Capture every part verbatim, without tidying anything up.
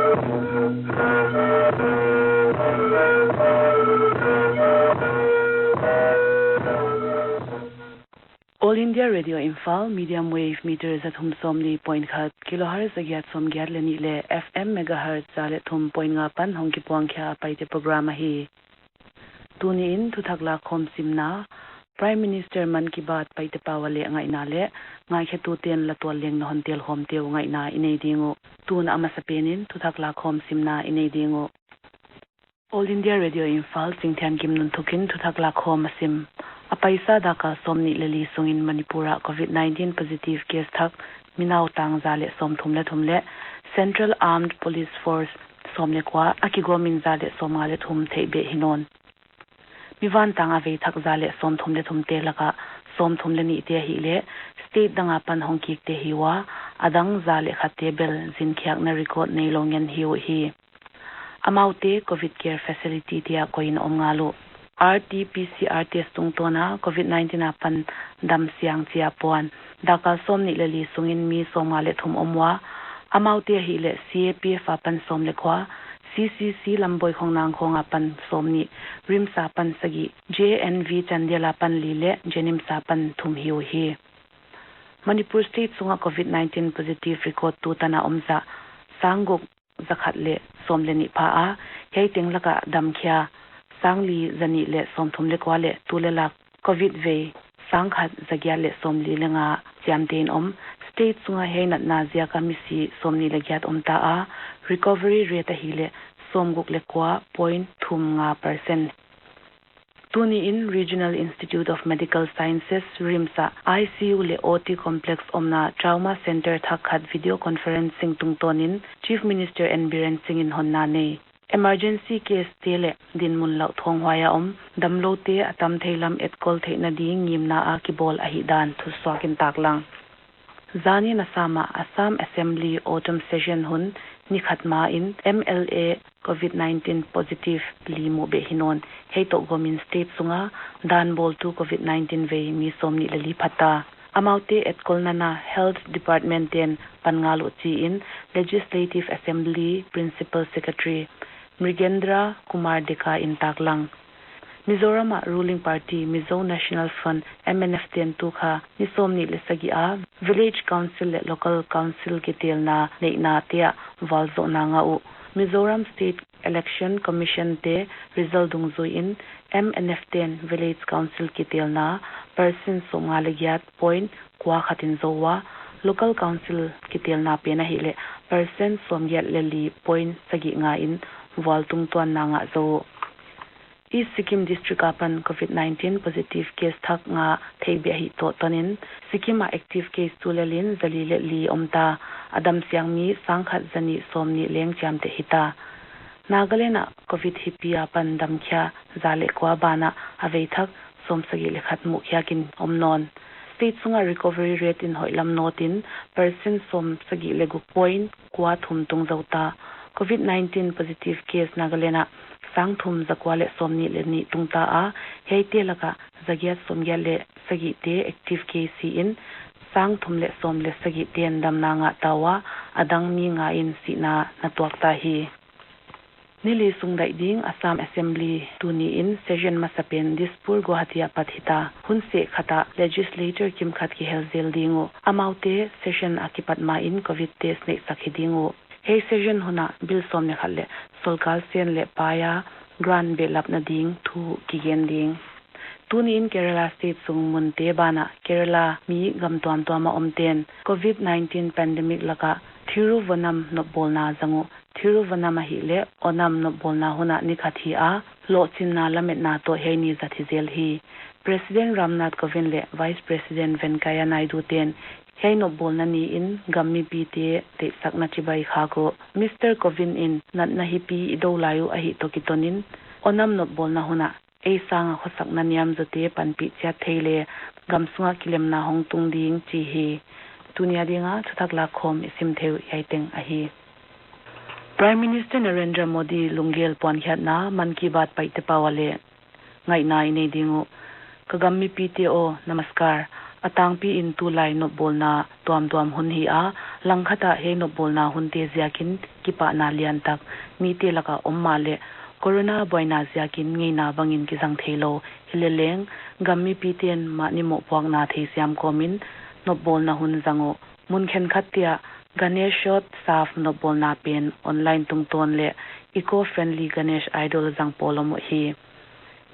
All India Radio Imphal, medium wave meter za thum sawmli point khat, kilohertz za giat sawmgiat leh nih leh F M megahertz za leh thum point nga apan hong kipuang khia Paite program ahi. Tuniin thuthak lakkhawm simna, Prime Minister Mann Ki Baat Paite pau a leh ngaihna leh ngaihkhetute'n la tual leng na hon telkhawmte uh ngaihna i nei ding uh. Tun a masapen in thuthak lakkhawm simna i nei ding uh. All India Radio Imphal, Chingthiankim nunthukin thuthak lakkhawm a sim. A paisa dakkal sawmnih leh li sungin Manipur ah covid nineteen positive case thak mi nautang za leh sawmthum leh thum leh Central Armed Police Force sawm leh kua a kigawmin za leh sawmnga leh thum theihbeh hi nawn. Mi vantang a vei thak za leh sawmthum leh thumte laka sawmthum leh nihte ahihleh state dang apan hong kikte hi ua, a dang za leh khatte bel zinkhiakna record neilou ngen hi uhi. Amaute covid care facility te ah koih in om ngal uh. R T P C R test tungtawn a covid nineteen apan dam siang chia puan dakkal sawmnih leh li sungin mi sawmnga leh thum om ua. Amaute ahihleh C A P F apan sawm leh kua, C C C Lamboi Khongnang khawng apan sawmnih, RIMS apan sagih, J N V Chandel apan li leh JNIMS apan thum hi uhi. Manipur state sunga covid nineteen positive record tutan a om zah sang guk za khat leh sawm leh nih pha a, hiai teng laka damkhia sang li za nih leh sawmthum leh kua leh tu leh lak covid vei sang khat za giat leh sawmli leh nga chiamte'n om. State sunga hiai natna ziaka misi sawmnih leh giat om ta a, recovery rate ahihleh sawmguk leh kua point thum nga percent. Tuniin Regional Institute of Medical Sciences, RIMS ah I C U leh O T complex omna Trauma Center thak khat video conferencing tungtawnin Chief Minister N Biren Singh in honna nei. Emergency case te leh dinmun lauh thawnghuai a om damloute a tam thei lam etkol theihna ding ngimna a kibawl ahihdan thusuakin taklang. Zanin Assam ah Assam Assembly Autumn Session hun ni khat main M L A covid nineteen positive li muh beh hi nawn. Hiai toh gawmin state sunga dan bawltu covid nineteen vei mi sawmnih leh li pha ta. Amaute etkolna na Health Department te'n pan ngal uh chiin Legislative Assembly Principal Secretary Mrigendra Kumar Deka in taklang. Mizoram ah ruling party Mizo National Front, M N F te'n tu kha ni sawmnih leh sagih a Village Council leh Local Council kitelna neihna te ah vualzohna ngah uh. Mizoram State Election Commission te result dungzuiin M N F te'n Village Council kitelna percent sawmnga leh giat point kua khat in zou ua, Local Council kitelna pen ahihleh percent sawmgiat leh li point sagih nga in vual tungtuanna ngah zou uh. East Sikkim District apan covid nineteen positive case thak nga theihbeh ahih toh tonin, Sikkim ah active case tulelin zali leh li om ta, a dam siang mi sang khat za nih sawmnih leng chiamteh hi ta. Nagaland ah covid hipi apan damkhia za leh kua banah a vei thak sawmsagih leh khat muh khiakin om nawn. State sunga recovery rate in hoihlam nawtin percent sawmsagih leh guk point kua thum tung zou ta. Covid nineteen positive case Nagaland ah sang thum za kua leh sawmnih leh nih tung ta a, hiaite laka za giat sawmgiat leh sagihte active case hiin, sang thum leh sawm leh sagihte in damna ngah ta ua, a dang mi nga in sihna na tuak ta hi. Ni li sung daih ding Assam Assembly tuniin session masapen Dispur Guwahati ah pat hita. Hun seh khat ah legislator kimkhat kihel zel ding uh. Amaute session a kipat main covid test neihsak hi ding uh. Hiai session hun ah bill sawm leh khat leh sorkar sen leh paia grant behlapna ding thu kigen ding. Tuniin Kerala state sung munte banah Kerala mi gam tuamtuam a omte'n covid nineteen pandemic laka Thiruvanam nopbawlna zang uh. Thiruvanam ahihleh Onam nopbawlna hun ah ni khat hi a, lohchinna lametna toh hiai ni zat hi zel hi. President Ramnath Kovind leh Vice President Venkaiah Naidu te'n hiai nopbawlna niin gam mipite deihsakna chibai khak uh. Mister Kovind in natna hipi i dou lai uh ahih toh kitonin, Onam nopbawlna hun ah ei sanga khosakna niam zote panpih chiat thei leh gam sunga kilemna hong tung ding chi hi. Tuni a dinga thuthak lakkhawm i sim theih uh hiai teng ahi. Prime Minister Narendra Modi lunggel puankhiatna Mann Ki Baat Paite pau a leh ngaihna i nei ding uh. Ka gam mipite aw, namaskar. A tangpiin tulai nopbawlna tuamtuam hun hi a, Langkhat ah hiai nopbawlna hunte ziakin kipahna liantak mite laka om mahleh, corona buaina ziakin ngeina bangin kizang theilou hileleng, gam mipiten mahni mohpuakna theisiam kawmin nopbawlna hun zang uh. Mun khenkhatte ah Ganeshotsav nopbawlna pen online tungtawn leh eco-friendly Ganesh idol zang pawl om uh hi.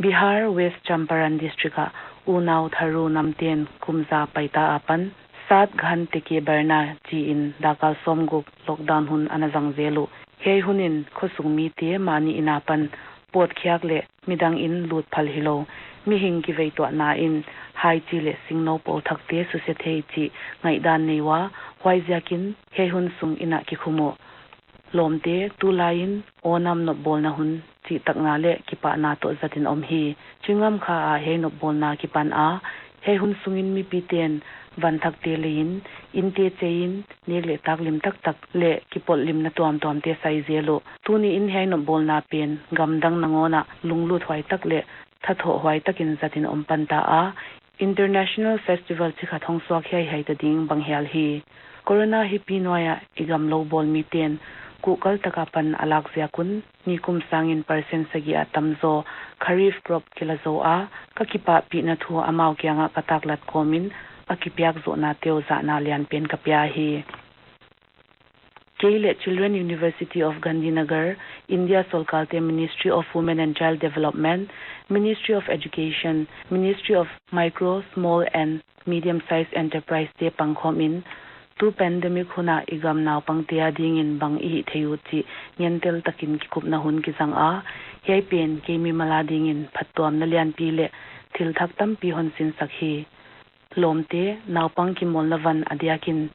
Bihar West Champaran District ah unau Tharo namten kum za paita apan Saat Ghante Ke Barna chi in dakkal sawmguk lockdown hun ana zang zel uh. Hiai hun in khosung mite mahni in apan pawtkhiak leh midang in lut phal hilou, mihing kiveituahna in haichi leh singnou pou thakte susia thei chih ngaihdan nei ua, huaiziakin hiai hun sung in ah kikhum uh. Lawmte, tulai in Onam nopbawlna hun chihtakna leh kipahna toh zatin om hi. Chingamkha ah hiai nopbawlna kipan a, hiai hun sungin mipiten van thakte lei in, innte chei in, nek leh tak lim taktak leh kipawlhlimna tuamtuamte sai zel uh. Tuni in hiai nopbawlna pen gamdang nangawn ah lunglut huai tak leh thathoh huai takin zatin om panta a, international festival chi khat hong suak hiaihiai ta ding bang hial hi. Corona hipi nuai ah i gam lou bawl miten kuhkal tak apan a lak ziak un, nikum sangin percent sagih a tamzaw Kharif crop kila zou a, ka kipahpihna thu amau kiangah ka taklat kawmin a kipiak zohnate uh zahna lianpen ka pia hi. Kei leh Children University of Gandhinagar, India sorkarte Ministry of Women and Child Development, Ministry of Education, Ministry of Micro, Small and Medium Sized Enterprise te pangkhawmin, tu pandemic hun ah i gam naupangte adingin bang i hih theih uh chih ngentel takin kikupna hun kizang a, hiai pen kei mimal adingin phattuamna lianpi leh thil thak tampi hon sinsak hi. Lawmte, naupang kimawlna van adiakin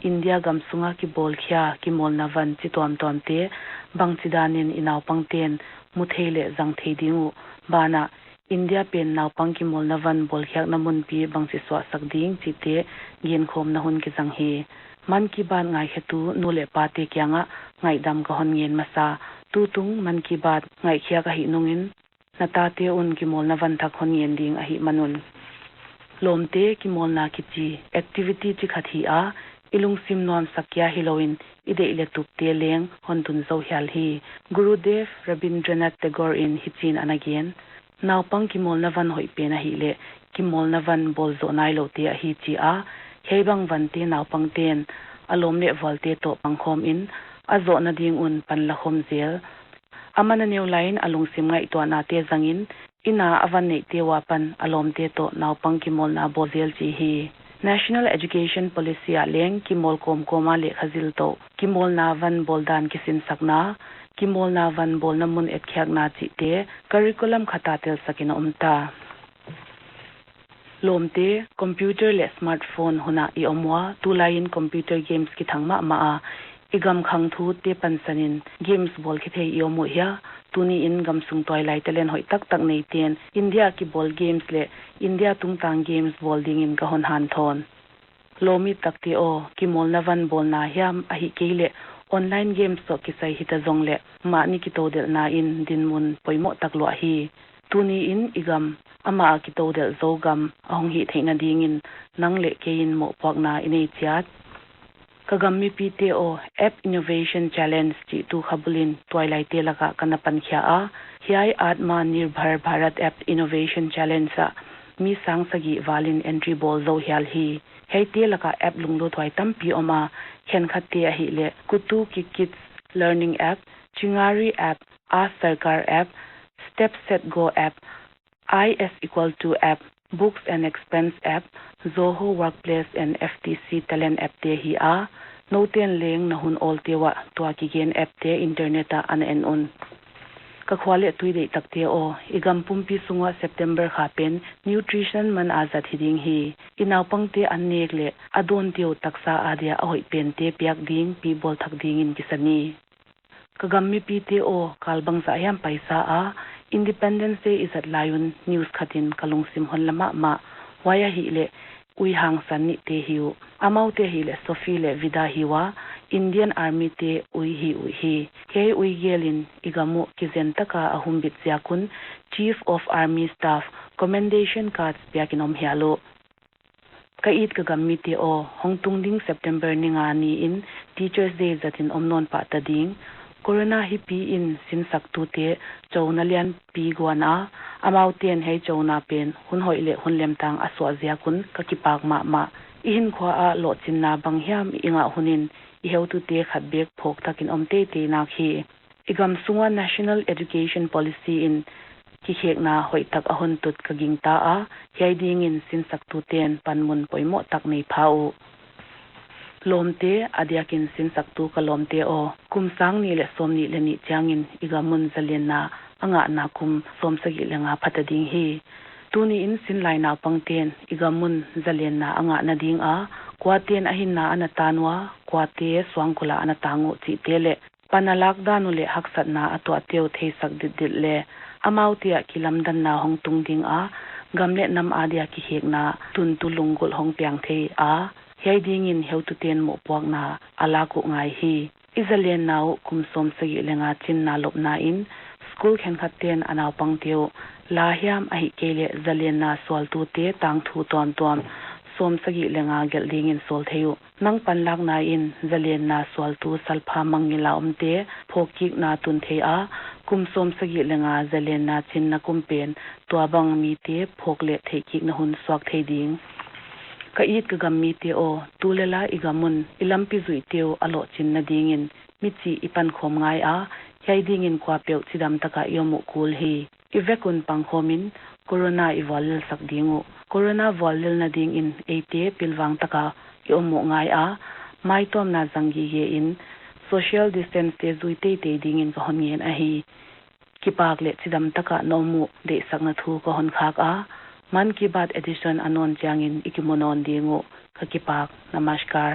India gam sunga kibawlkhia kimawlna van chi tuamtuamte bangchidanin i naupangten muthei leh zangthei ding uh, banah India pen naupang kimawlna van bawlkhiakna munpi bangchi suahsak ding chihte genkhawmna hun kizang hi. Mann Ki Baat ngaikhetu nu leh pate kiangah ngaihdam ka hon ngen masa. Tutung Mann Ki Baat ngaihkhiak ahih nungin, na tate un kimawlna van thak hon ngen ding ahihman un. Lawmte, kimawlna kichi activity chi khat hi a, i lungsim nuamsak kia hilouin i deih leh tupte leng hon tun zou hial hi. Gurudev Rabindranath Tagore in hichiin ana gen: Naupang kimawlna van hoih pen ahihleh kimawlna van bawl zoh nailoute ahi, chi a. Hiaibang vante naupangten a lawm leh vualte toh pangkhawmin a zohna ding un pan la khawm zel. Aman a neu laiin a lungsim ngaihtuahnate zangin, inn a a van neihte ua pan a lawmte toh naupang kimawlna bawl zel chi hi. National Education Policy ah leng kimawl kawmkawm a lehkha zil toh kimawlna van bawl dan kisinsakna, kimawlna van bawlna mun etkhiakna chihte curriculum khat ah telsakin a om ta. Lawmte, computer leh smartphone hun ah i om ua, tulaiin computer games kithang mahmah a, i gam khangthute pansanin games bawl khethei i om uh hia? Tuniin gamsung tuailai talent hoih taktak neiten India kibawl games leh India tungtang games bawl dingin ka hon hanthawn. Lawm it takte aw, kimawlna van bawlna hiam ahihkeileh online games toh kisai hita zongleh mahni kitoudelhna in dinmun poimoh tak luah hi. Tuniin i gam, amah a kitoudelh zou gam a hong hih theihna dingin nang leh kei in mohpuakna i nei chiat. Ka gam mipite aw, App Innovation Challenge chih tu kha bulin tuailaite lakah ka na pankhia a, hiai Atma Nirbhar Bharat App Innovation Challenge ah mi sang sagih valin entry bawl zou hial hi. Hiaite lakah app lunglut huai tampi om a, khenkhatte ahihleh Kutu Ki Kids Learning App, Chingari App, Ask Sarkar App, Step Set Go App, I is equal to app, Books and Expense app, Zoho Workplace and F T C Talent app te hi a, nouten leng na hun awlte uah tua kigen app te internet ah ana en un. Ka khua leh tui deih takte aw, i gam pumpi sung uah September kha pen Nutrition Month a zat hi ding hi. I naupangte an nek leh a dawnte uh taksa adia a hoih pente piak ding pi bawl thak dingin kisa ni. Ka gam mipite aw, kal bangzah hiam paisa a, Independence Day i zat lai un news khatin ka lungsim hon la mahmah. Huai ahihleh ui hangsan nihte hi uh. Amaute ahihleh Sophie leh Vida hi ua, Indian Army te ui hi uh hi. Hiai ui gelin i gam uh kizen taka a humbit ziak un Chief of Army Staff Commendation Cards piakin om hial uh. Ka it ka gam mite aw, hong tung ding September ni nga ni in Teachers' Day zat in om nawn pah ta ding. Corona hipi in sinsaktute chouna lianpi guan a, amaute'n hiai chouna pen hun hoih leh hun lemtang a suah ziak un ka kipak mahmah. I hinkhua ah lohchinna banghiam i ngah hun in i heutute khat bek phawk tak in om teitei nak hi. I gam sung ua National Education Policy in kikhekna hoihtak a hon tut ka gingta a, hiai ding in sinsaktute'n panmun poimoh tak nei pha uh. Lawmte, a diak in sinsaktu ka lawmte aw, kum sang nih leh sawmnih leh nih chiang in i gam un zalenna a ngahna kum sawmsagih leh nga pha ta ding hi. Tuni in sinlai naupangte'n i gam un zalenna a ngahna ding a, kuate'n a hinna ana tan ua, kuate suangkul ah ana tang uh chihte leh, pan a lak dan uh leh haksatna a tuahte uh theisak ditdit leh, amaute ah kilamdanna hong tung ding a, gam leh nam a dia kikhekna tuntu lunggulh hong piang thei a, hiai ding in heutute'n mohpuakna a lak uh ngai hi. I zalenna uh kum sawmsagih leh nga chinna lopna in, school khenkhatte'n a naupangte uh la hiam ahihkeileh zalenna sualtute tangthu tuamtuam sawmsagih leh nga gelh ding in sawl thei uh. Nang panlakna in zalenna sualtu salpha mangngilh a omte phawkkikna tun thei a, kum sawmsagih leh nga zalenna chinna kum pen tuabang mite phawk leh theihkikna hun suak thei ding. Ka it ka gam mite aw, tulel a i gam un i lampi zuihte uh a lohchinna ding in michih i pankhawm ngai a, hiai ding in kuapeuh chidam tak a i om uh kul hi. I vek un pangkhawm in corona i vuallelsak ding uh. Corona vuallelna ding in eite pilvang tak a i om uh ngai a, maituamna zang gige in social distance te zui teitei ding in ka hon ngen ahi. Kipak leh chidam tak a na om uh deihsakna thu ka hon khak a, Mann Ki Baat edition a nawn chiang in i kimu nawn ding uh. Ka kipak. Namaskar.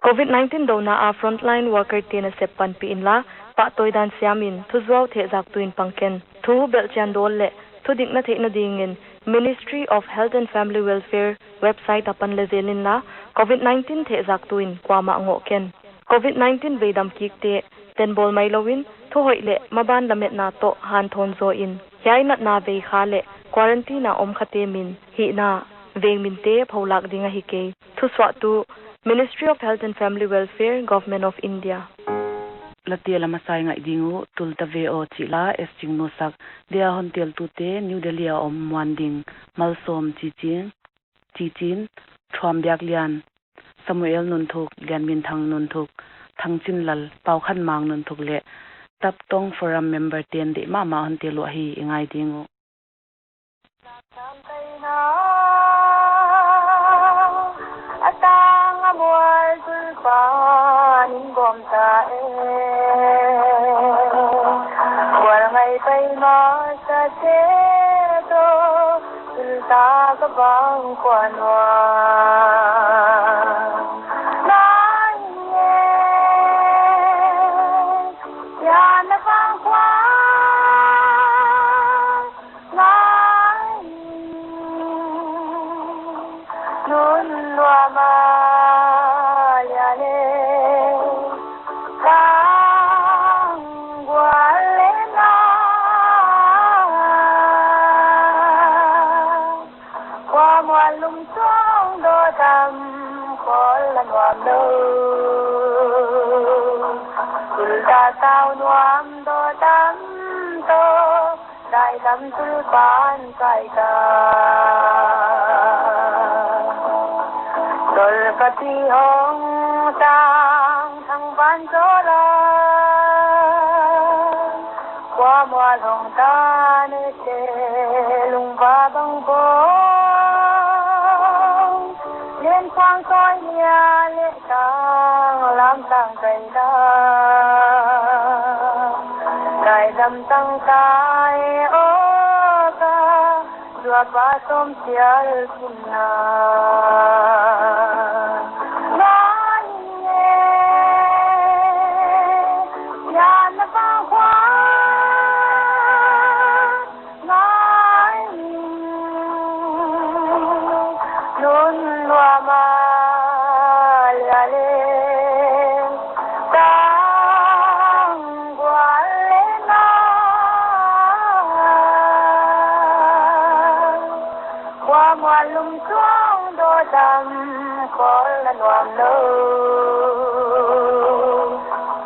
Covid nineteen douna a frontline worker te nasep panpih inla, pahtawi dan siam in thuzuau thehzaktu in pang ken. Thu belhchian dawl leh thudikna theihna ding in Ministry of Health and Family Welfare website apan la zel inla, Covid nineteen thehzaktu in kuamah ngoh ken. Covid nineteen veidam kikte tenbawl mai lou in, thuhoih leh maban lametna toh hanthawn zaw in, hiai natna veikha leh quarantine a om khate min, hihna, veng minte pholak ding ahi kei. Thusuahtu, Ministry of Health and Family Welfare, Government of India. Late la masa i ngaih ding uh, Tulta Ve Aw chih la, S Chingnu sak. Dia hon teltute, New Delhi a om Muanding, Malsawm Chichin, Chichin, Thuam Biak Lian, Samuel Nunthuk, Lian Min Thang Nunthuk, Thang Chin Lal, Pau Khan Mang Nunthuk leh Taptong Forum member te'n deih mahmah hon tel uh ahi, i ngai ding uh. A tang a mual tulpa ning gom ta e. Mual ngai pai masa te to tulta ka bang kua nua. Ngai e, ya na bang kua. Ngai, nun lua ma lia le, kang gua le na. Kua mual lum sung do tam, kol la nuam lo. Kul da tau nuam do tam to. Dai dam tul pan kai ta. Tol ka ti hong tang thang ban zola. Kua mual hong ta ne se lung ba bang bong. Len kuang koi nia le tang lam tang kai ta. Dai dam tang kai o ka, dua pa som sial kin na. Ngai e, ya na pa hua. Ngai, nun lua ma lia le, tang gua le na. Mual lum tuang do dam khol na nuam lo.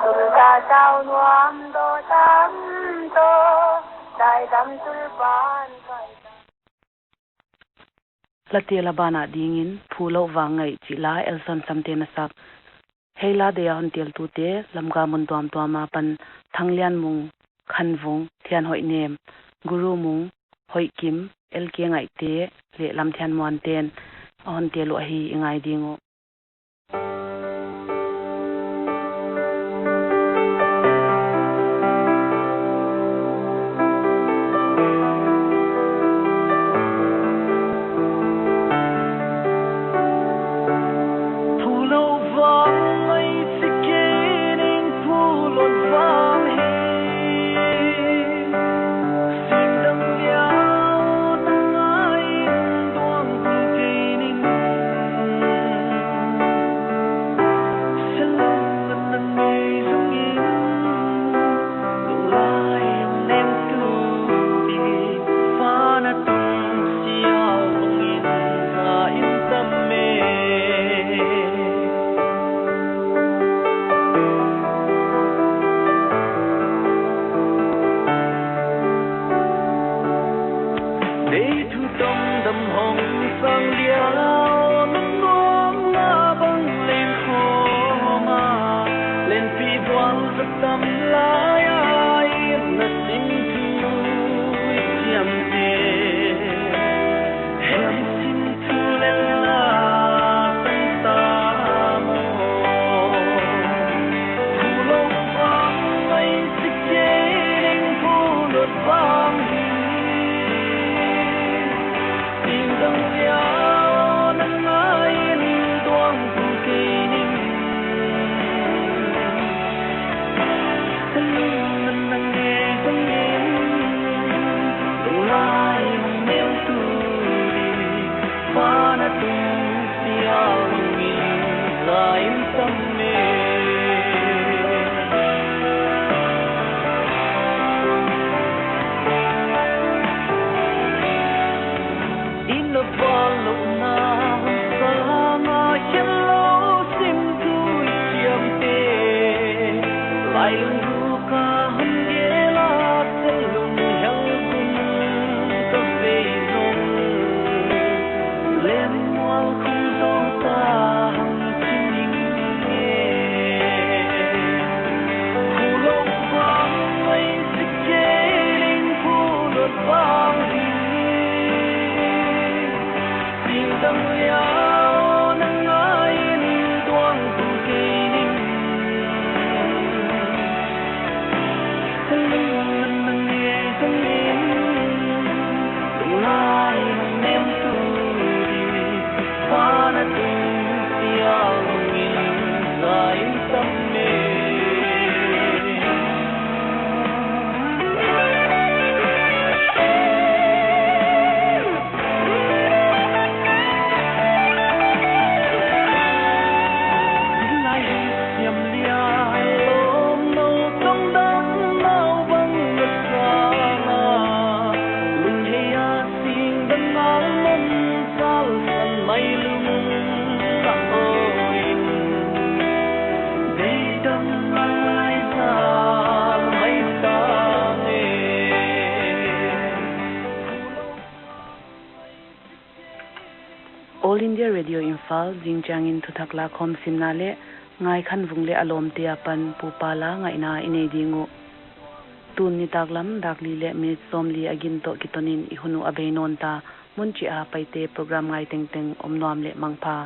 Tul ka tau nuam do dam to. Dai dam tul pan kai dam. Late la ban a dingin Phulouh Vang Ngaih chih la Elson Samte na sak. Hei la deih a hon teltute Lamka mun tuamtuam apan Thanglianmung, Khanvung, Thianhoihnem, Gurumung, Hoihkim, L K Ngaihte leh Lamthianmuanten a hon tel uh ahi, i ngai ding uh. Dei thu tawmdam hong sang liau, na nuam na bang leng khawm a, lenpi bual ka tam lai a, i na sim thu i chiamte. Hei sim thu leng la tang ta maw. Phulouh Vang Ngaih chih kei ning, Phulouh Vang hi. Ting dang liau na ngai in tuang tu kei ning. Talung na nang ngei zang in. Lunglai mong mel tu di. Pa na tung sial mi la in sam me. In a vanlouhna hun sang a, hiam lou sim thu i chiamte. Lailung ruk a hun gel a, chelung hel kum ka vei zong. Lem mual khum zong ta hang chi ning e. Phulouh Vang Ngaih chih kei ning, Phulouh Vang hi. Ting dang liau na ngai in tuang tu kei ning. Talung na nang ngei zang in. Lunglai mong mel tu di. Pa na tung sial mi la in sam me. All India Radio Imphal, zingchiangin thuthak lakhawm simna leh Ngaih Khanvung leh a lawmte apan Pu Pa la ngaihna i nei ding uh. Tun nitaklam dak li leh minute sawmli a gin toh kitonin i hun uh a bei nawn ta, mun chih a Paite program ngai tengteng om nuam leh mangpha.